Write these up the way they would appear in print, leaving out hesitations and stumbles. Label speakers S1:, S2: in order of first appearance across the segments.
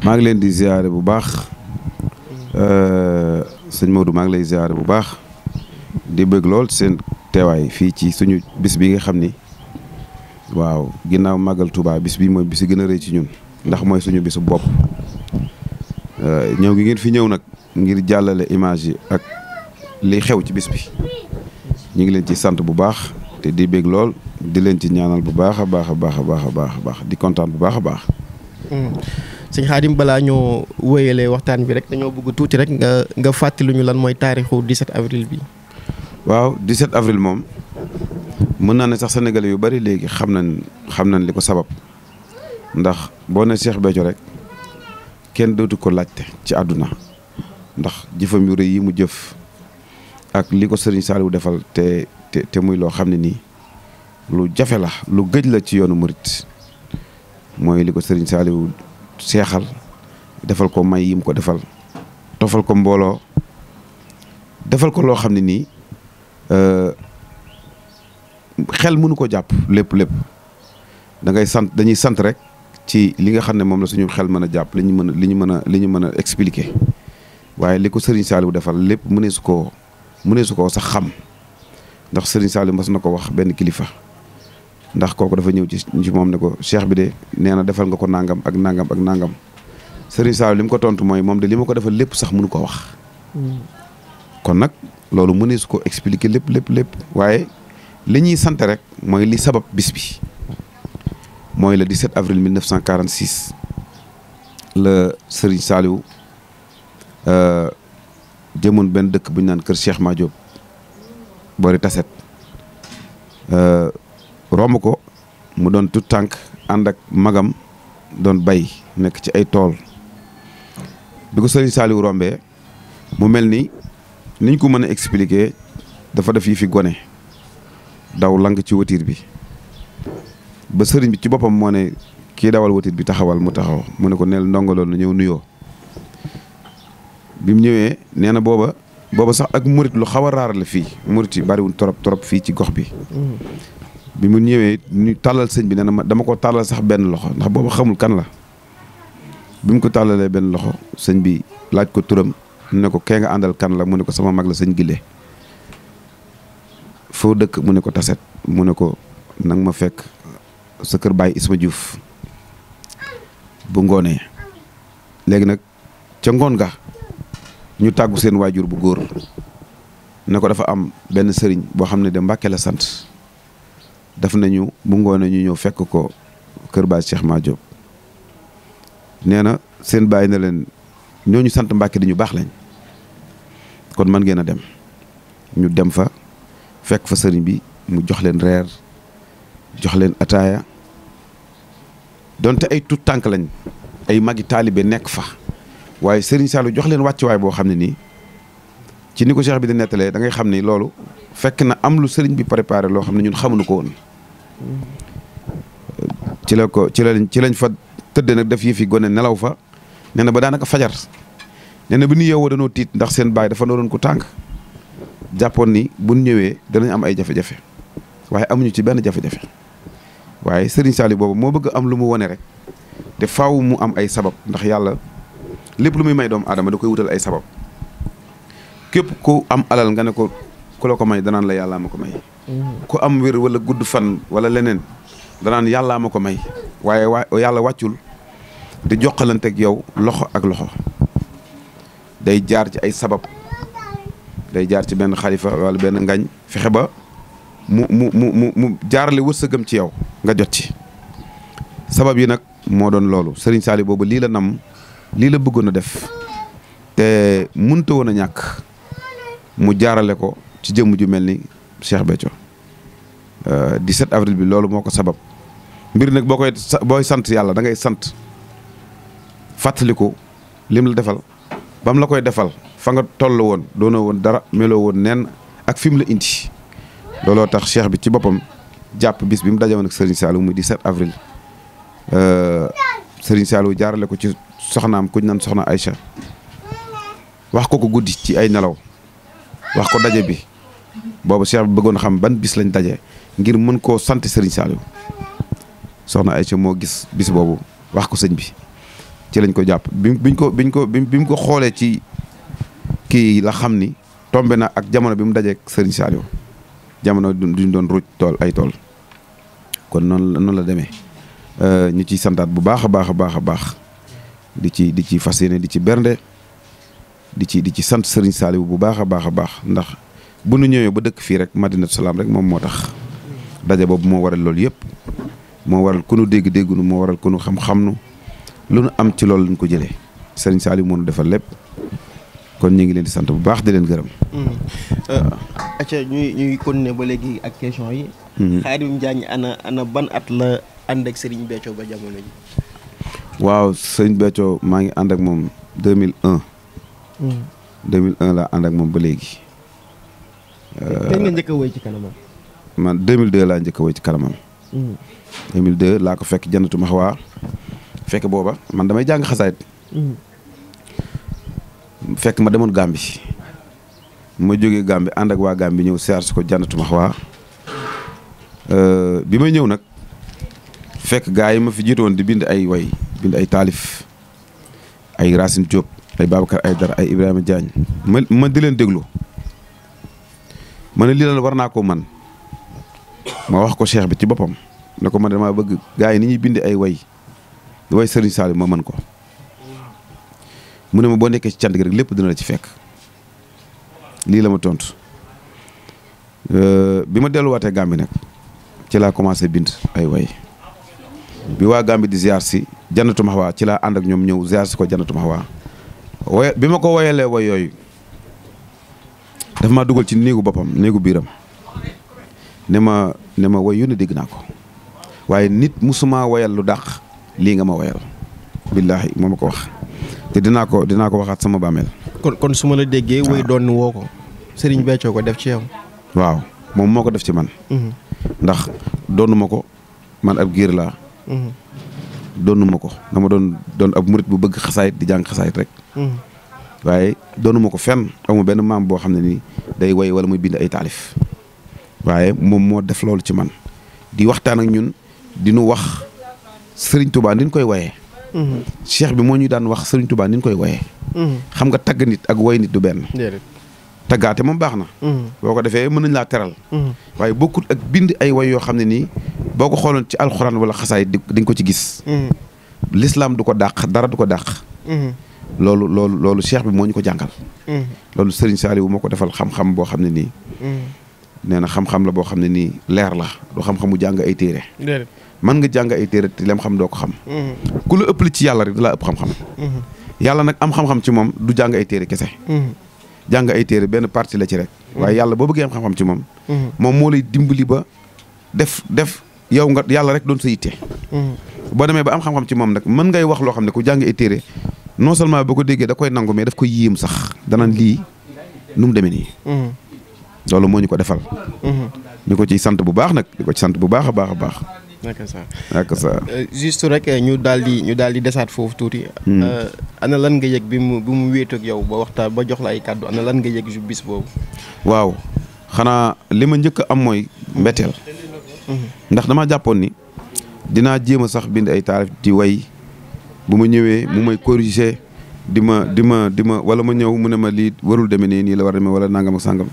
S1: maa ngi leen di ziare bu baax sëñ Modou maa ngi lay ziare bu baax di bëgg lool seen teewaay fii ci suñu bis bi nga xam ni waaw ginnaaw màggal Touba bis bi mooy bis yi gën a rëy ci ñun ndax mooy suñu bisu bopp ñëw gi ngeen fi ñëw nag ngir jàllale image yi ak li xew ci bis bi ñu ngi leen ci sant bu baax te di bëgg lool di leen ci ñaanal bu baax a baax a baax a baax a baax a baax di kontaan bu baax a baax.
S2: sëñ Khadim balaa ñoo wéyalee waxtaan bi rek dañoo bëgg tuuti rek nga fàttali ñu lan mooy taarixu 17 avril bi.
S1: waaw 17 avril moom mën naa ne sax sénégalais yu bari léegi xam nañ li ko sabab ndax boo ne Cheikh Béthio rek kenn dootu ko laajte ci àdduna ndax jëfam yu rëy yi mu jëf ak li ko Serigne Saliou defal te muy loo xam ne nii lu jafe la lu gëj la ci yoonu murit mooy li ko Serigne Saliou seexal defal ko may yim ko defal tofal ko mbooloo defal ko loo xam ne nii xel mënu ko jàpp lépp dañuy sant rek ci li nga xam ne moom la suñu xel mën a jàpp li ñu mën a expliquer waaye li ko Serigne Saliou defal lépp mënee su koo sax xam ndax Serigne Saliou mas na ko wax benn kilifa ndax kooku dafa ñëw ci moom ne ko cheikh bi de nee na defal nga ko nangam ak nangam ak nangam Serigne Saliou li mu ko tontu mooy moom de li ma ko defal lépp sax mënu ko wax. kon nag loolu mënee su ko expliquer lépp waaye li ñuy sant rek mooy li sabab bis bi mooy le 17 avril 1946 la Serigne Saliou jëmoon benn dëkk bu ñu naan kër Cheikh Madiop boori Taset romb ko mu doon tout tànk ànd ak magam doon bay nekk ci ay tool bi ko Serigne Saliou rombee mu mel ni niñ ko mën a expliquer dafa def yi fi gone daw lang ci watiir bi ba sëriñ bi ci boppam moo ne kii dawal watiir bi taxawal mu taxaw mu ne ko neel ndongoloon na ñëw nuyoo bi mu ñëwee nee na booba sax ak murit lu xaw a raar la fii murit yi bariwul trop fii ci gox bi bi mu ñëwee ñu tàllal sëñ bi nee na dama ko tàllal sax benn loxo ndax booba xamul kan la bi mu ko tàllalee benn loxo sëñ bi laaj ko turam ne ko kee nga àndal kan la mu ne ko sama mag la sëñ Gille foo dëkk mu ne ko Taset mu ne ko nang ma fekk sa kër baay Isma Diouf bu ngoonee léegi nag ca ngoon ga ñu tàggu seen waajur bu góor ne ko dafa am benn sëriñ boo xam ne de Mbàkke la sant daf nañu bu ngoonee ñu ñëw fekk ko kër baay Cheikh Madiop nee na seen baay na leen ñooñu sant Mbàkke di ñu baax lañ kon mën ngeen a dem ñu dem fa fekk fa sëriñ bi mu jox leen reer jox leen ataaya donte ay tut tànk lañ ay magi taalibe nekk fa waaye Serigne Saliou jox leen wàccuwaay boo xam ne nii ci ni ko cheikh bi di nettalee da ngay xam ni loolu fekk na am lu sëriñ bi préparé loo xam ne ñun xamuñu ko woon ci lañ fa tëdd nag def yi fi gone nelaw fa nee na ba daanaka fajar nee na bi ñu yeewoo danoo tiit ndax seen baay dafa doon ku tànk jàppoon ni buñ ñëwee danañ am ay jafe-jafe waaye amuñu ci benn jafe-jafe waaye Serigne Saliou boobu moo bëgg am lu mu wone rek te faaw mu am ay sabab ndax yàlla lépp lu muy may doomu aadama da koy wutal ay sabab képp ku am alal nga ne ko ku la ko may danaan la yàllaa ma ko may ku am wér wala gudd fan wala leneen danaan yàllaa ma ko may waaye yàlla wàccul di joxalanteeg yow loxo ak loxo day jaar ci ay sabab day jaar ci benn xalifa wala benn ngañ fexe ba mu jaarale wërsëgam ci yow nga jot ci sabab yi nag moo doon loolu Serigne Saliou boobu lii la nam lii la bëggoon a def te mënta woon a ñàkk mu jaarale ko ci jëmm ju mel ni Cheikh Béthio 17 avril bi loolu moo ko sabab mbir nag booy sant yàlla da ngay sant fàttaliku lim la defal bam la koy defal fa nga toll woon doonoo woon dara meloo woon nen ak fi mu la indi looloo tax cheikh bi ci boppam jàpp bis bi mu dajewoon ak Serigne Saliou muy 17 avril Serigne Saliou jaarale ko ci soxnaam kuñ naan soxna Aïcha wax ko guddi ci ay nelaw wax ko daje bi boobu cheikh bi bëggoon xam ban bis lañ daje ngir mën koo sant Serigne Saliou soxna Aïcha moo gis bis boobu wax ko sëñ bi ci lañ ko jàpp bi mu ko xoolee ci kii la xam ni tombé na ak jamono bi mu dajeek Serigne Saliou jamono duñ doon ruuj ay tool kon noonu la demee ñu ciy santaat bu baax a baax a baax a baax di ci fas yéene di ci bernde di ci sant Serigne Saliou bu baax a baax a baax ndax bu nu ñëwee ba dëkk fii rek Madinatu Salaam rek moom moo tax daje boobu moo waral loolu yëpp moo waral ku nu dégg-déggunu moo waral ku nu xam-xam nu lu nu am ci loolu lañ ko jëlee Serigne Saliou moo nu defal lépp kon ñu ngi leen di sant bu baax di leen gërëm.
S2: acca ñuy continuer ba léegi ak question yi. Khadim Diagne ana ban at la ànd ak Serigne Béthio ba jamono ji.
S1: waaw Serigne Béthio maa ngi ànd ak moom 2001. 2001 laa ànd ak moom ba léegi.
S2: tey nga njëkk a woy ci kanamam.
S1: man 2002 laa njëkk a woy ci kanamam. 2002 laa ko fekk Jannatu Maxwa fekk booba man damay jàng xasaayit. fekk ma demoon Gàmbi ma jógee Gàmbi ànd ak waa Gàmbi ñëw siyaar si ko Jannatu Maxwa bi may ñëw nag fekk gaa yi ma fi jiitoon di bind ay way bind ay taalif ay Racine Diop ay Babacar Aydara ay Ibrahima Diagne ma di leen déglu ma ne lii la war naa ko man ma wax ko cheikh bi ci boppam ne ko man damaa bëgg gaa yi ni ñuy bind ay way Serigne Saliou ma mën ko mu ne ma boo nekkee ci cant gi rek lépp dina la ci fekk lii la ma tontu bi ma delluwaatee Gàmbi nag ci laa commencé bind ay way bi waa Gàmbi di ziar si Jannatu Maxwa ci laa ànd ak ñoom ñëw ziar si ko Jannatu Maxwa way bi ma ko woyalee way yooyu daf maa dugal ci néegu boppam néegu biiram ne ma way yu ne dégg naa ko waaye nit musuma woyal lu dàq lii nga ma woyal billaahi moo ma ko wax te dinaa ko waxaat sama bàmmeel.
S2: kon su ma la déggee. woy doon woo ko. Serigne Béthio ko def ci yow.
S1: waaw moom moo ko def ci man. ndax doonu ma ko man ab giir laa. doonu ma ko dama doon ab murit bu bëgg xasaayit di jàng xasaayit rek. waaye doonu ma ko fenn amu benn maam boo xam ne nii day woy wala muy bind ay taalif. waaye moom moo def loolu ci man di waxtaan ak ñun di nu wax Serigne Touba ni ñu koy woyee. cheikh bi moo ñu daan wax Serigne Touba ni ñu koy woyee. xam nga tagg nit ak woy nit du benn. taggaate moom baax na. boo ko defee mën nañ laa teral. waaye bokkut ak bind ay woy yoo xam ne nii boo ko xooloon ci alxuraan wala xasaay di nga ko ci gis. l'islam du ko dàq dara du ko dàq. loolu cheikh bi moo ñu ko jàngal. loolu Serigne Saliou moo ko defal xam-xam boo xam ne nii. nee na xam-xam la boo xam ne nii leer la du xam-xamu jàng ay téere. man nga jàng ay téere te lem xam doo ko xam. ku la ëpp li ci yàlla rek da laa ëpp xam-xam. yàlla nag am xam-xam ci moom du jàng ay téere kese. jàng ay téere benn partie la ci rek. waaye yàlla boo bëggee am xam-xam ci moom. moom moo lay dimbali ba def yow nga yàlla rek doon sa yitte. boo demee ba am xam-xam ci moom nag mën ngay wax loo xam ne ku jàng ay téere non seulement boo ko déggee da koy nangu mais daf koy yéem sax danaan lii nu mu demee nii. loolu moo ñu ko defal. ñu ko ciy sant bu baax nag di ko ci sant bu baax a baax a baax. d'accord ça
S2: juste rek ñu daal di desaat foofu tuuti. ana lan nga yëg bi mu wéetoog yow ba waxtaan ba jox la ay kàddu ana lan nga yëg ju bis boobu.
S1: waaw xanaa li ma njëkk a am mooy mbetteel. ndax dama jàppoon ni dinaa jéem a sax bind ay taarif di way bu ma ñëwee mu may corriger di ma wala ma ñëw mu ne ma lii warul demee nii la war a demee wala nangam ak sangam.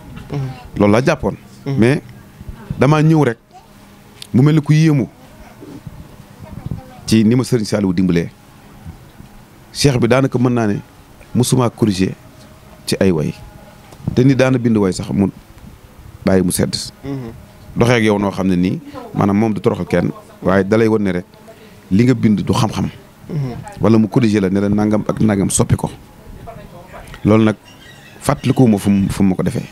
S1: loolu laa jàppoon. mais damaa ñëw rek mu mel ni ku yéemu ci ni ma Serigne Saliou dimbalee cheikh bi daanaka mën naa ne musuma corriger ci ay way te ni daana bind way sax mu bàyyi mu sedd. doxee ak yow noo xam ne nii maanaam moom du toroxal kenn waaye dalay won ne rek li nga bind du xam-xam. wala mu corriger la ne la nangam ak nangam soppi ko loolu nag fàttalikuwuma fu mu ko defee.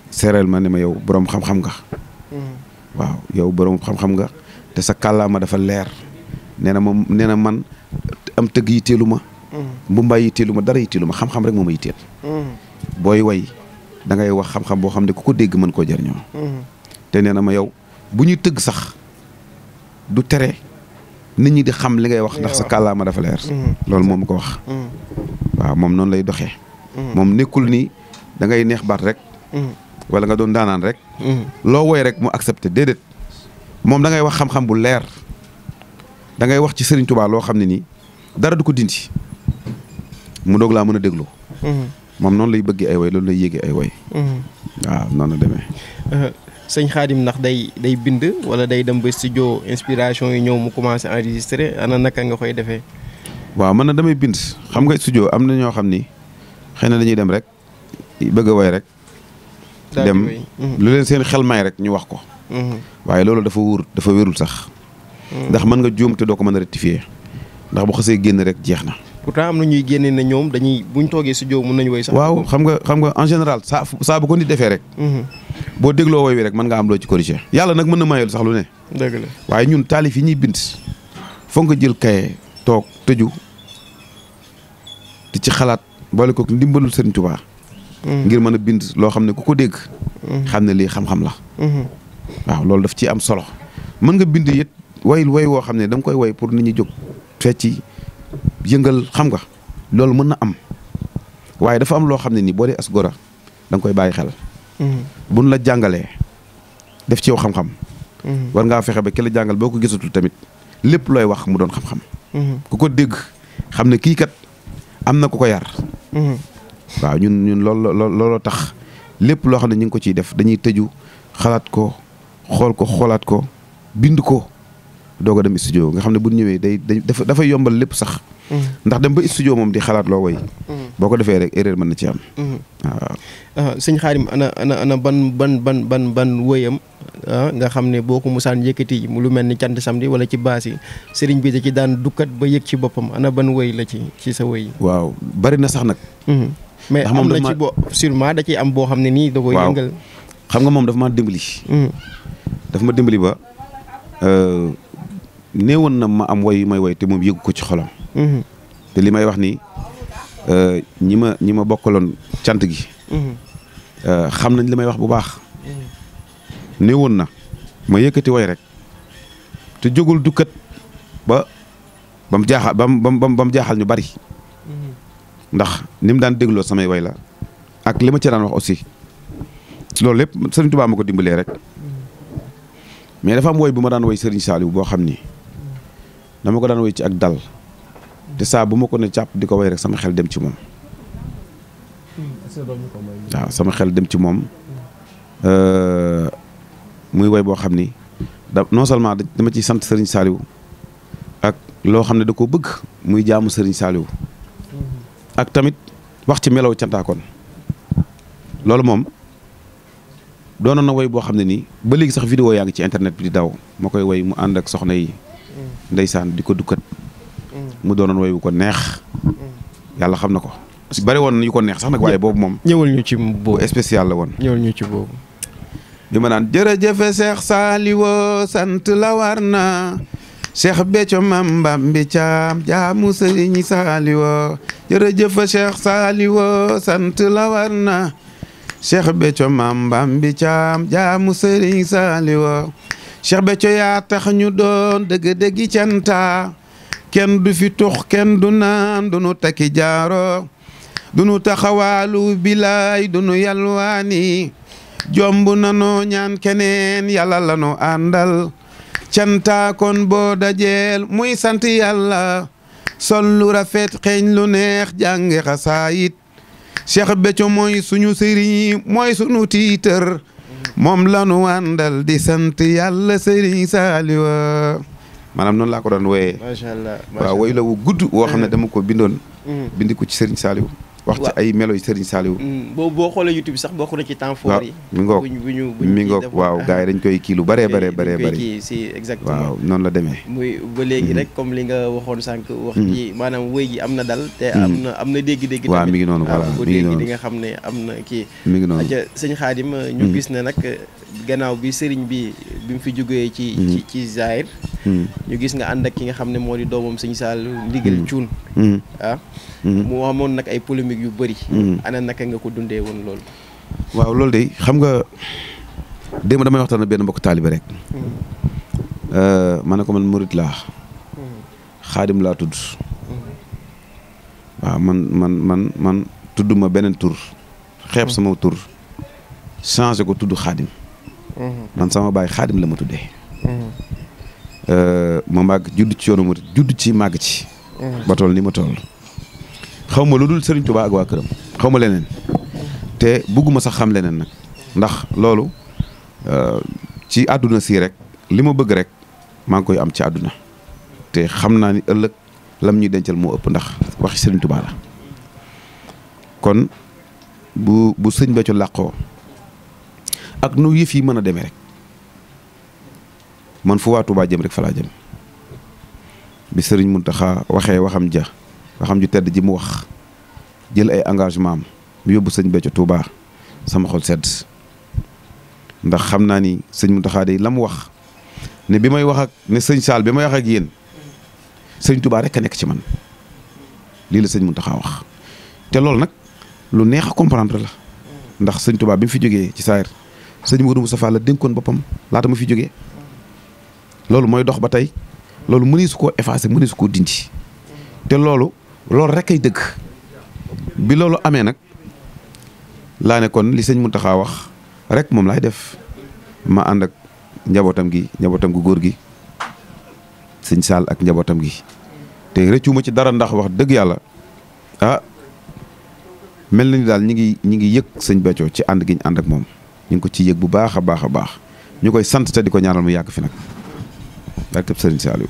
S1: seereel ma ne ma yow boroom xam-xam nga. waaw yow boroom xam-xam nga te sa kàllaama dafa leer nee na man am tëgg yitteelu ma. mbumbaay yitteelu ma dara yitteelu ma xam-xam rek moo ma yitteel. booy way da ngay wax xam-xam boo xam ne ku ko dégg mën koo jëriñoo. te nee na ma yow bu ñuy tëgg sax du tere nit ñi di xam li ngay wax ndax sa kàllaama dafa leer. loolu moom ko wax. waaw moom noonu lay doxee. moom nekkul ni da ngay neex baat rek. wala nga doon daanaan rek. loo woy rek mu accepté déedéet moom da ngay wax xam-xam bu leer da ngay wax ci Serigne Touba loo xam ne nii dara du ko dindi mu doog laa mën a déglu. moom noonu lay bëggee ay way loolu lay yéegee ay way. waaw noonu la demee.
S2: sëñ Khadim ndax day bind wala day dem ba studio inspiration yi ñëw mu commencé enregistrer ana naka nga koy defee.
S1: waaw man na damay bind xam nga studio am na ñoo xam ni xëy na dañuy dem rek bëgg a way rek. dem lu leen seen xel may rek ñu wax ko. waaye loolu dafa dafa wérul sax. ndax mën nga juum te doo ko mën a rectifier ndax bu xasee génn rek jeex na.
S2: pourtant am na ñuy génne ne ñoom buñ toogee studio mën nañu woy sax.
S1: waaw xam nga en général saa bu ko nit defee rek. boo dégloo woy wi rek mën nga am loo ci corriger. yàlla nag mën na mayal sax lu ne.
S2: dëgg la
S1: waaye ñun taalif yi ñuy bind foog nga jël kaye toog tëju di ci xalaat boole ko ndimbalul Sëriñ Tuubaa ngir mën a bind loo xam ne ku ko dégg. xam ne lii xam-xam la. waaw loolu daf ci am solo. mën nga bind it way woo xam ne da nga koy way pour nit ñi jóg fecci yëngal xam nga loolu mën na am waaye dafa am loo xam ne nii boo dee as gora da nga koy bàyyi xel. buñ la jàngalee def ci yow xam-xam. war ngaa fexe ba ki la jàngal boo ko gisatul tamit lépp looy wax mu doon xam-xam. ku ko dégg xam ne kii kat am na ku ko yar. waaw ñun looloo tax lépp loo xam ne ñu ngi ko ciy def dañuy tëju xalaat ko xool ko xoolaat ko bind ko doog a dem studio nga xam ne bu ñëwee dafay yombal lépp sax. ndax dem ba studio moom di xalaat loo woy boo ko defee rek erreur mën na ci am.
S2: waaw sëñ Khadim ana ban wëyam nga xam ne boo ko musaan yëkkati lu mel ni cant samedi wala ci baas yi sëriñ bi da ci daan dukkat ba yëg ci boppam ana ban wëy la ci sa wëy.
S1: waaw bari na sax nag.
S2: mais am na ci sûrement da ciy am boo xam ne nii da koy yëngal.
S1: xam nga moom dafa ma dimbali. dafa ma dimbali ba néewoon na ma am woy may woy te moom yëgu ko ci xolam. te li may wax nii ñi ma bokkaloon cant gi. xam nañ li may wax bu baax. néewoon na ma yëkkati woy rek te jógul dukkat ba mu jaaxal ba mu jaaxal ñu bari. ndax ni mu daan dégloo samay way la ak li ma ci daan wax aussi loolu lépp Serigne Touba ma ko dimbalee rek mais dafa am woy bu ma daan woy Serigne Saliou boo xam ni dama ko daan woy ci ak dal te saa bu ma ko ne càpp di ko woy rek sama xel dem ci moom. waaw sama xel dem ci moom muy woy boo xam ni non seulement dama ciy sant Serigne Saliou ak loo xam ne da koo bëgg muy jaamu Serigne Saliou. ak tamit wax ci melaw cantaakoon loolu moom doonoon na woy boo xam ne nii ba léegi sax vidéo yaa ngi ci internet bi di daw ma koy woy mu ànd ak soxna yi ndeysaan di ko dukkat mu doonoon woy bu ko neex yàlla xam na ko bari woon yu ko neex sax nag waaye boobu moom
S2: ñëwal ñu ci boobu
S1: spécial la woon
S2: ñëwal ñu ci boobu
S1: bi ma naan jërëjëfe Cheikh Saliou sant la war na Cheikh Béthio Mame Bambi Thiam jaamu Serigne Saliou jërëjëf Cheikh Saliou sant la war na Cheikh Béthio Mame Bambi Thiam jaamu Serigne Saliou Cheikh Béthio yaa tax ñu doon dëgg-dëggi canta kenn du fi tux kenn du naan du nu takki jaaro du nu taxawaalu bilaay du nu yalwaani jomb nanoo ñaan keneen yàlla la nu àndal canta kon boo dajeel muy sant yàlla sol lu rafet xeeñ lu neex jàngi xasaayit Cheikh Béthio mooy suñu sëriñ mooy suñu tiitër moom la nu àndal di sant yàlla Sëriñ Saliou maanaam noonu laa ko doon wooyee.
S2: macha allah
S1: waaw woy la wu gudd woo xam ne dama ko bindoon. bindi ko ci Sëriñ Saliou. wax ci ay melo yu Serigne Saliou.
S2: boo xoolee YouTube sax bokk na ci temps fort yi.
S1: mi ngoog waaw gars yi dañ koy kii lu bëree bëri.
S2: si exactement
S1: waaw noonu la demee.
S2: muy ba léegi rek comme li nga waxoon sànq. wax ci maanaam wéy gi am na dal. te am na dégg-dégg.
S1: waaw mi ngi noonu voilà
S2: mi ngi noonu di nga xam ne am na kii.
S1: mi ngi noonu
S2: sëñ Khadim ñu gis ne nag gannaaw bi Serigne bi mu fi jógee ci Zahir. ñu gis nga ànd ak ki nga xam ne moo di doomam sëñ Saliou ndigal cuun mu amoon nag ay polémique yu bëri. ana naka nga ko dundee woon loolu.
S1: waaw loolu de xam nga démb damay waxtaan ak benn mbokk taalibe rek. ma ne ko man murit laa. xaadim laa tudd. waaw man tudd ma beneen tur. xeeb sama tur. changé ko tudd xaadim. man sama baay xaadim la ma tuddee. ma màgg judd ci yoonu murit judd ci màgg ci. ba toll ni ma toll xaw ma lu dul Serigne Touba ak waa këram xaw ma leneen te bëgguma sax xam leneen nag ndax loolu ci àdduna si rek li ma bëgg rek maa ngi koy am ci àdduna te xam naa ni ëllëg lam ñuy dencal moo ëpp ndax waxi Serigne Touba la kon bu sëñ Béthio làqoo ak nu yëf yi mën a demee rek man fu waa Touba jëm rek fa laa jëm bi Serigne Mountakha waxee waxam ju tedd ji mu wax jël ay engagement am mu yóbbu sëñ Béthio Touba sama xol sedd ndax xam naa ni sëñ Mountakha day la mu wax ne bi may wax ak ne sëñ Saal bi may wax ak yéen sëñ Touba rek a nekk ci man lii la sëñ Mountakha wax te loolu nag lu neex a comprendre la ndax sëñ Touba bi mu fi jógee ci saayir sëñ Modou Moustapha la dénkoon boppam laata mu fi jógee loolu mooy dox ba tey loolu mënees su koo effacer mënees su koo dindi te loolu rek ay dëgg bi loolu amee nag laa ne kon li sëñ Mountakha wax rek moom laay def ma ànd ak njabootam gu góor gi sëñ Saal ak njabootam gi te rëccuma ci dara ndax wax dëgg yàlla mel na ni daal ñi ngi yëg sëñ Béthio ci ànd gi ñu ànd ak moom ñu ngi ko ci yëg bu baax a baax a baax ñu koy sant te di ko ñaanal mu yàgg fi nag barkeb sëriñ Saliou.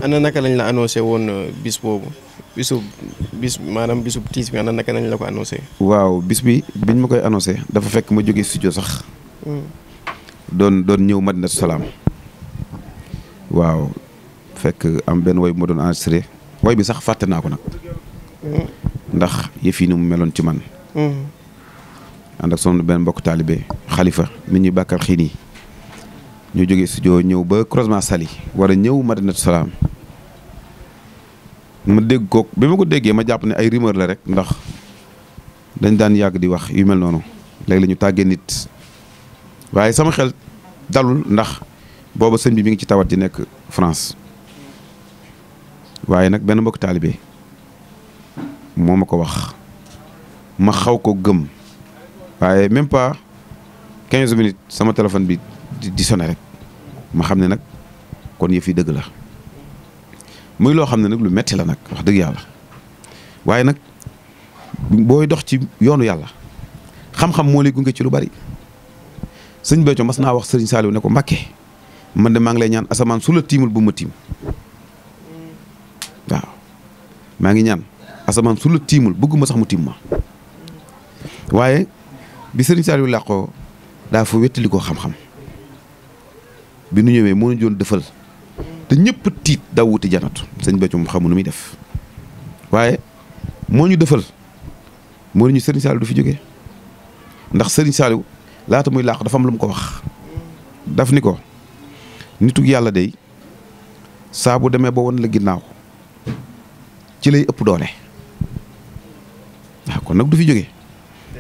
S2: ana naka lañ la annoncé woon bis boobu maanaam bisub tiis bi ana naka lañ la ko annoncé.
S1: waaw bis bi biñ ma koy annoncé dafa fekk ma jógee studio sax. doon ñëw Madinatu Salaam. waaw fekk am benn woy bu ma doon enregistré woy bi sax fàtte naa ko nag. ndax yëf yi ni mu meloon ci man. ànd ak sama benn mbokk taalibe xalifa mi ñuy bàkkal xiin yi ñu jógee studio ñëw ba croisement Saly war a ñëw Madinatu Salaam ma dégg ko bi ma ko déggee ma jàpp ne ay rumeur la rek ndax dañ daan yàgg di wax yu mel noonu léegi la ñu tàggee nit waaye sama xel dalul ndax booba sëñ bi mi ngi ci tawat ji nekk France waaye nag benn mbokk taalibe moo ma ko wax ma xaw ko gëm waaye même pas 15 minutes sama téléphone bi di sonné rek ma xam ne nag kon yëf yi dëgg la muy loo xam ne nag lu metti la nag wax dëgg yàlla waaye nag booy dox ci yoonu yàlla xam-xam moo lay gunge ci lu bari sëñ Béthio mas naa wax sëriñ Saliou ne ko Mbàkke man de maa ngi lay ñaan asamaan su la tiimul bu ma tiim waaw maa ngi ñaan asamaan su la tiimul bëgguma sax mu tiim ma waaye bi sëriñ Saliou làqoo daa fa wettali koo xam-xam bi nu ñëwee moo ñu doon defal te ñëpp tiit daw wuti janatu sëñ Béthio moom xamu nu muy def waaye moo ñu defal moo ñu sëriñ Saliou du fi jógee ndax sëriñ Saliou laata muy làqu dafa am lu mu ko wax daf ni ko nitug yàlla day saa bu demee ba won la ginnaaw ci lay ëpp doole waaw kon nag du fi jógee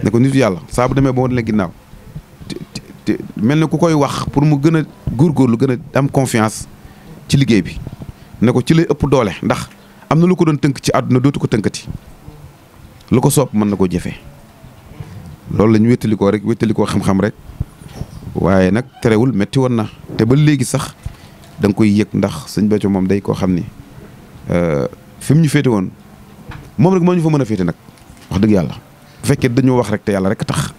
S1: ne ko nitu yàlla saa bu demee ba won la ginnaaw te mel na ku koy wax pour mu gën a góorgóorlu gën a am confiance ci liggéey bi ne ko ci lay ëpp doole ndax am na lu ko doon tënk ci àdduna dootu ko tënkati lu ko soob mën na koo jëfee loolu la ñu wéttalikoo rek wéttalikoo xam-xam rek waaye nag terewul metti woon na te ba léegi sax da nga koy yëg ndax sëñ Béthio moom day koo xam ni fi mu ñu féete woon moom rek moo ñu fa mën a féete nag wax dëgg yàlla bu fekkee dañoo wax rek te yàlla rek tax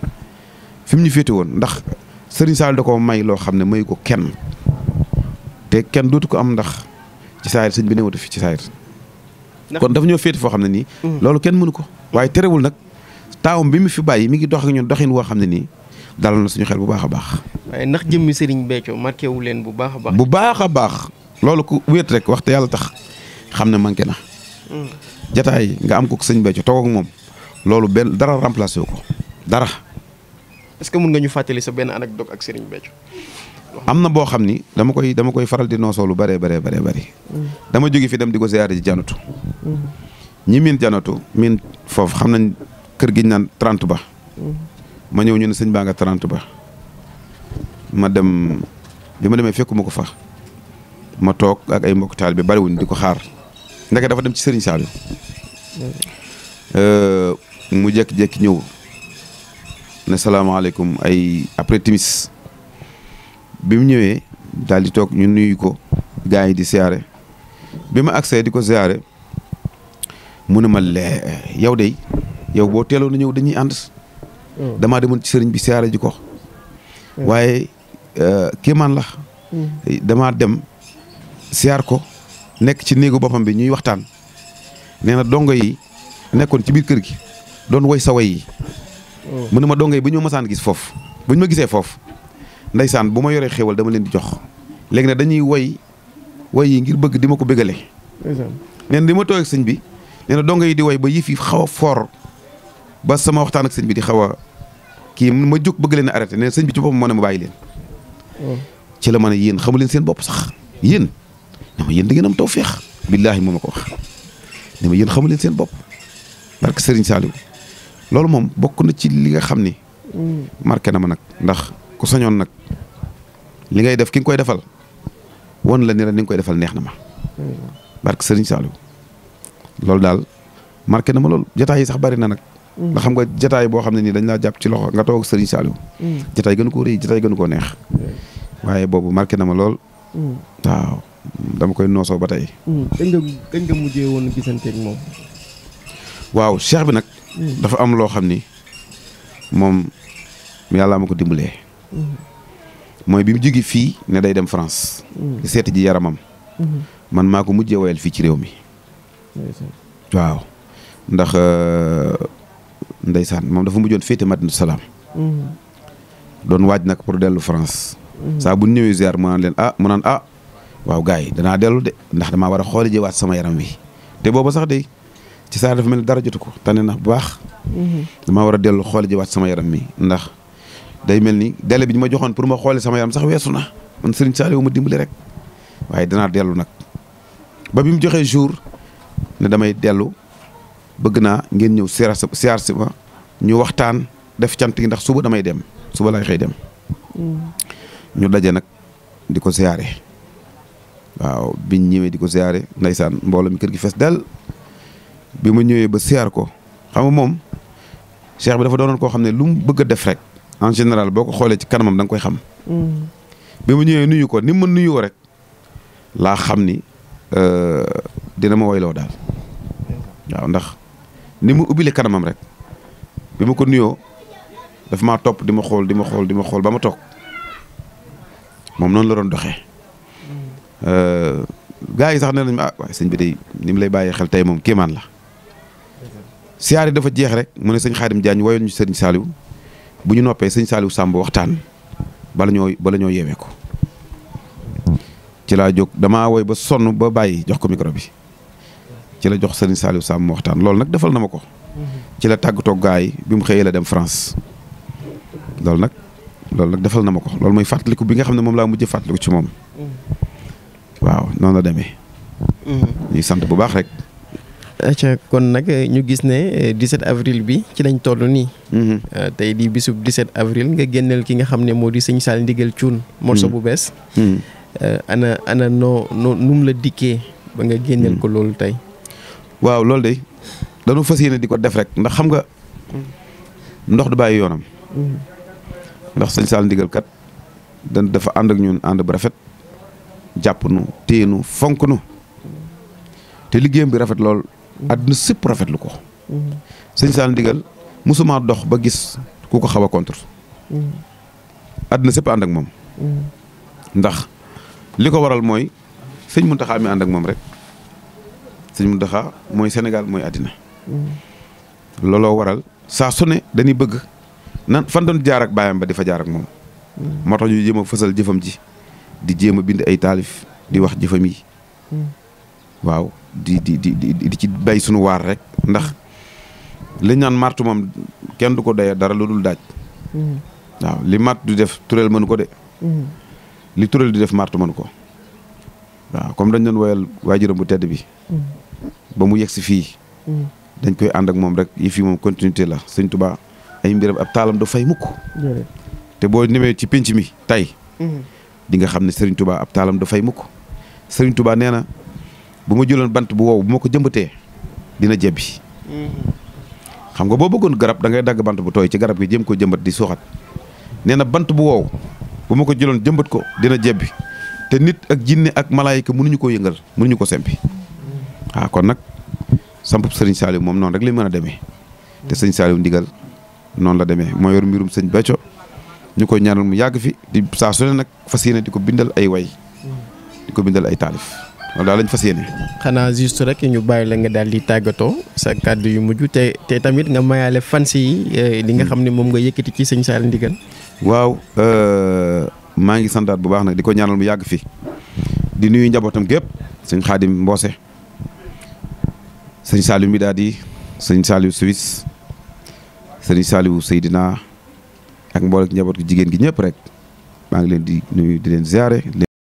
S1: fi mu ñu féete woon ndax Serigne Saliou da ko may loo xam ne mayu ko kenn te kenn dootu ko am ndax ci saayir sëñ bi newatu fi ci saayir kon dafa ñoo féete foo xam ne nii loolu kenn mënu ko waaye terewul nag taawam bi mu fi bàyyi mi ngi dox ak ñun doxin woo xam ne nii dalal na suñu xel bu baax a baax.
S2: waaye ndax jëmmi Serigne Béthio marqué wu leen bu baax a baax.
S1: bu baax a baax loolu ku wéet rek wax te yàlla tax xam ne manqué na. jataay nga am ko sëñ Béthio toog ak moom loolu benn dara remplacé wu ko dara.
S2: est-ce que mun nga ñu fàttali sa benn anecdote ak Serigne Béthio.
S1: am na boo xam ni dama koy faral di noosoo lu bëree bëri. dama jóge fi dem di ko ziyaare ji janatu. ñi miin janatu miin foofu xam nañ kër gi ñu naan 30 ba. ma ñëw ñu ne sëñ baa nga 30 ba. ma dem bi ma demee fekkuma ko fa. ma toog ak ay mbokk taal bi bariwuñ di ko xaar. ndeke dafa dem ci Serigne Saliou. mu jékki-jékki ñëw. ne salaamaaleykum ay après timis bi mu ñëwee daal di toog ñu nuyu ko gars yi di siyaare bi ma agsee di ko siyaare mu ne ma lee yow de yow boo teeloon na ñëw dañuy ànd. damaa demoon ci sëriñ bi siyaare ji ko. waaye kéemaan la. damaa dem siyaar ko nekk ci néegu boppam bi ñuy waxtaan nee na dongo yi nekkoon ci biir kër gi doon woy sa woy yi. mu ne ma dongo yi bu ñu ma masaan gis foofu bu ñu ma gisee foofu ndeysaan bu ma yoree xéwal dama leen di jox léegi nag dañuy woy yi ngir bëgg di ma ko bégale. nee na di ma toog ak sëñ bi nee na dongo yi di woy ba yëf yi xaw a foor ba sama waxtaan ak sëñ bi di xaw a kii ma jóg bëgg leen a arrêté nee na sëñ bi ci boppam moo ne ma bàyyi leen. ci la ma ne yéen xamu leen seen bopp sax yéen ne ma yéen da ngeen am tawfeex billaahi moo ma ko wax ne ma yéen xamu leen seen bopp barke Serigne Saliou loolu moom bokk na ci li nga xam ni marqué na ma nag ndax ku sañoon nag li ngay def ki nga koy defal won la ni la ni nga koy defal neex na ma barke Serigne Saliou loolu daal marqué na ma loolu jotaay yi sax bari na nag ndax xam nga jotaay boo xam ne nii dañ laa jàpp ci loxo nga toog Serigne Saliou jotaay gënu koo rëy jotaay gënu koo neex waaye boobu marqué na ma lool waaw dama koy noosoo ba tey
S2: kañ nga mujjee woon gisanteeg moom
S1: waaw cheikh bi nag dafa am loo xam ni moom yàllaa ma ko dimbalee mooy bi mu jóge fii ne day dem France di seeti ji yaramam man maa ko mujjee woyal fii ci réew mi waaw ndax ndeysaan moom dafa mujjoon féete Madinatu Salaam doon waaj nag pour dellu France saa bu ñëwee ziar mu naan leen mu naan waaw gars yi danaa dellu de ndax damaa war a xooli jiwaat sama yaram wi te booba sax de ci saa dafa mel ni dara jotu ko tane na bu baax damaa war a dellu xooli jiwaat sama yaram mi ndax day mel ni délai bi ñu ma joxoon pour ma xooli sama yaram sax weesu na man Serigne Saliou ma dimbali rek waaye danaa dellu nag ba bi mu joxee jour ne damay dellu bëgg naa ngeen ñëw siyaar si ma ñu waxtaan def cant yi ndax suba damay dem suba laay xëy dem ñu daje nag di ko siyaare waaw biñ ñëwee di ko siyaare ndeysaan mbooloo mi kër gi fees del bi ma ñëwee ba siyaar ko xam nga moom cheikh bi dafa doonoon koo xam ne lu mu bëgg a def rek en général boo ko xoolee ci kanamam da nga koy xam bi ma ñëwee nuyu ko ni ma nuyoo rek laa xam ni dina ma woyloo daal waaw ndax ni mu ubbile kanamam rek bi ma ko nuyoo daf maa topp di ma xool di ma xool di ma xool ba ma toog moom noonu la doon doxee gars yi sax nee nañ ma waaye sëñ bi day ni mu lay bàyyee xel tey moom kéemaan la siyaar yi dafa jeex rek mu ne sëñ Xaadim Jaañ woyoon ñu sëñ Saliou bu ñu noppee sëñ Saliou Samb waxtaan bala ñoo yeewee ko ci laa jóg damaa woy ba sonn ba bàyyi jox ko micro bi ci la jox sëñ Saliou Samb mu waxtaan loolu nag defal na ma ko ci la tàggatoo gars yi bi mu xëyee la dem France loolu nag defal na ma ko loolu mooy fàttaliku bi nga xam ne moom laa mujjee fàttaliku ci moom waaw noonu la demee. ñuy sant bu baax rek.
S2: acca kon nag ñu gis ne 17 avril bi ci lañ toll nii. tey di bisub 17 avril nga génneel ki nga xam ne moo di sëñ Sall Ndigal Thioune. morceau bu bees. ana noo num la dikkee ba nga génneel ko loolu tey.
S1: waaw loolu de dañu fas yéene di ko def rek ndax xam nga ndox du bàyyi yoonam. ndax sëñ Sall Ndigal kat dafa ànd ak ñun ànd bu rafet jàpp nu téye nu fonk nu te liggéeyam bi rafet lool àdduna sëpp rafetlu ko. sëñ Sall Ndigal musuma dox ba gis ku ko xaw a contre. àdduna sëpp ànd ak moom. ndax li ko waral mooy sëñ Mountakha mi ànd ak moom rek sëñ Mountakha mooy Sénégal mooy àddina. looloo waral saa su ne dañuy bëgg nan fan doon jaar ak baayam ba di fa jaar ak moom. moo tax ñu jéem a fësal jëfam ji di jéem a bind ay taalif di wax jëfam yi. waaw di ci bay sunu waar rek ndax liñ naan martu moom kenn du ko doyee dara lu dul daaj. waaw li mart du def tureel mënu ko de. li tureel di def martu mënu ko. waaw comme dañ doon woyal waajuram bu tedd bi. ba mu yegg si fii. dañ koy ànd ak moom rek yi fii moom continuité la sëñ Tuubaa ay mbiram ab taalam du fay mukk. te boo ñëwee ci pénc mi tey. di nga xam ne Serigne Touba ab taalam du fay mukk. Serigne Touba nee na bu ma jëloon bant bu wow bu ma ko jëmbatee dina jebbi. xam nga boo bëggoon garab da ngay dagg bant bu tooy ci garab gi jëm ko jëmbat di suuxat nee na bant bu wow bu ma ko jëloon jëmbat ko dina jebbi te nit ak jinne ak malaayika mënuñu ko yëngal mënuñu ko sempi. waaw kon nag sampub sëriñ Saliou moom noonu rek lay mën a demee te sëñ Saliou ndigal noonu la demee moo yor mbirum sëñ Béthio ñu koy ñaanal mu yàgg fi di saa su ne nag fas yéene di ko bindal ay way di ko bindal ay taalif loolu daal lañ fas yéene.
S2: xanaa juste rek ñu bàyyi la nga daal di tàggatoo sa kàddu yu mujj te tamit nga mayaale fans yi li nga xam ne moom nga yëkkati ci sëñ Saliou ndigal.
S1: waaw maa ngi santaat bu baax nag di ko ñaanal mu yàgg fi di nuyu njabootam gépp sëñ Xaadim Mboose sëñ Saliou mi daal di sëñ Saliou Suisse sëñ Saliou Seydina ak mboolem njaboot gi jigéen gi ñëpp rek maa ngi leen di nuyu di leen ziare.